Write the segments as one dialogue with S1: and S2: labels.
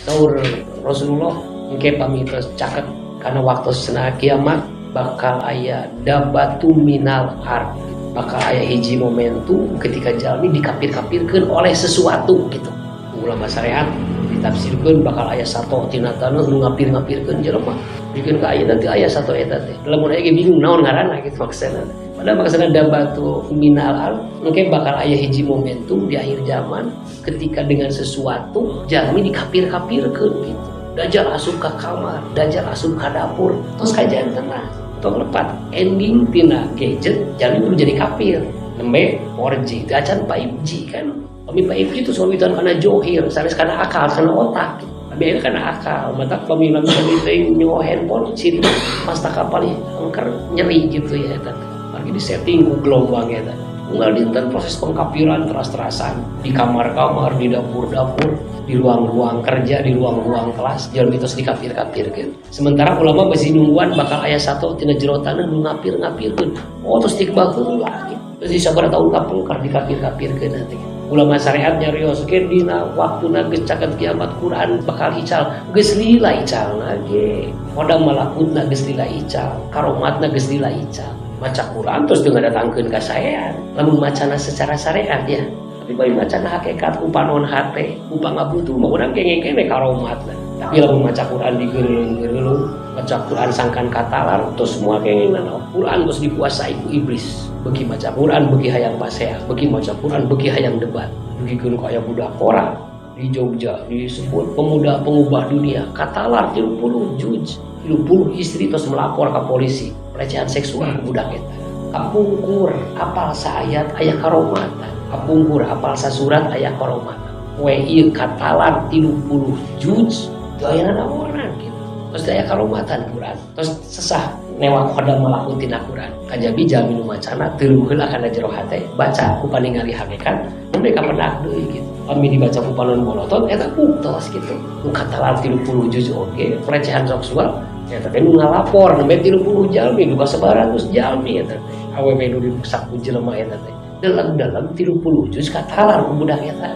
S1: Saur Rasulullah, engke pamitos caket karena waktu cenah kiamat bakal aya dabbatun minal ard, bakal aya hiji momentum ketika jalmi dikapir-kapirkeun oleh sesuatu gitu. Ulama syariat ditafsirkeun bakal aya sato tina taneuh nu ngapir-ngapirkeun jelema. Bikin ka ayeuna teh aya sato eta teh. Lamun aya ge bingung naon ngaranna gitu maksudna. Padahal maksudna dabbatun minal ard, engke bakal aya hiji momentum di akhir zaman ketika dengan sesuatu jalmi dikapir-kapirkeun gitu. Dajjal asup ka kamar, Dajjal asup ka dapur, terus kajian tenang. Tong lepat ending tina gadget jalmi kudu jadi kafir. Nembe 4G, teu acan 5G kan. Kami 5G itu sowitan kana johir, sanes kana akal, kana otak. Tapi akhirnya kana akal, mata kami lami kami teh nyawa handphone ciri pas tak kapal angker nyeri gitu ya eta. Lagi disetting ku gelombang eta. Unggal dinten proses pengkapiran teras-terasan di kamar-kamar, di dapur-dapur, di ruang-ruang kerja, di ruang-ruang kelas, jalmi terus dikapir-kapirkeun. Sementara ulama masih nungguan bakal aya satu tina jero taneuh nu ngapir-ngapirkeun. Oh, terus dikbaheula gitu. Terus di sabaraha tahun kapungker dikapir-kapirkeun nanti. Ulama syariat nyarios ge dina waktuna geus caket kiamat Quran bakal ical, geus lila icalna ge. Kodam malakutna geus lila ical, karomatna geus lila ical. Maca Quran terus teu ngadatangkeun kasaean. Lamun macana secara syariat ya. Tapi bagi macana hakikat ku panon hate, ku pangabutuh mah urang kenging kene karomatna. Tapi lamun maca Quran digeureuleung-geureuleung, maca Quran sangkan katalar terus semua kenging nanaon. Quran terus dikuasai ku iblis. Bagi maca Quran bagi hayang pasea, bagi maca Quran bagi hayang debat. Dugikeun ka aya budak koran di Jogja disebut pemuda pengubah dunia, katalar 30 juz, 30 istri terus melapor ke polisi pelecehan seksual ke budak eta. Kapungkur apal saayat aya karomatan, kapungkur apal sasurat aya karomatan. Poe ieu katalar 30 juz teu aya nanaonan gitu. Terus aya karomatan Quran, terus sesah newak khodam malakut tina Quran. Kajabi jalmi nu macana teu heula kana jero hate, baca ku paningali hakikat nembe kapendak deui gitu. Kami dibaca ku panon bolotot eta buktos gitu. Nu katalar 30 juz oge pelecehan seksual eta teh nu ngalapor nembe 30 jalmi, duka sabaratus jalmi eta teh. Awewe nu dirusak ku jelema eta teh. Dalam-dalam 30 juz katalar ku budak eta.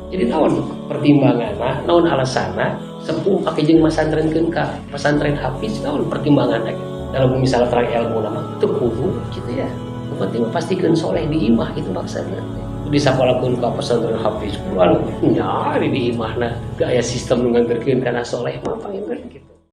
S1: Jadi naon pertimbanganna, naon alasanna sepuh pake jeung masantrenkeun ka pesantren hafiz, naon pertimbanganna gitu. Dalam misalnya terang ilmu nama itu kudu gitu ya. Nu penting mah pastikeun soleh di imah gitu maksudna. Di sakolakeun ka pesantren hafiz Quran nyari di imahna teu aya sistem nu nganterkeun kana soleh mah panginten gitu.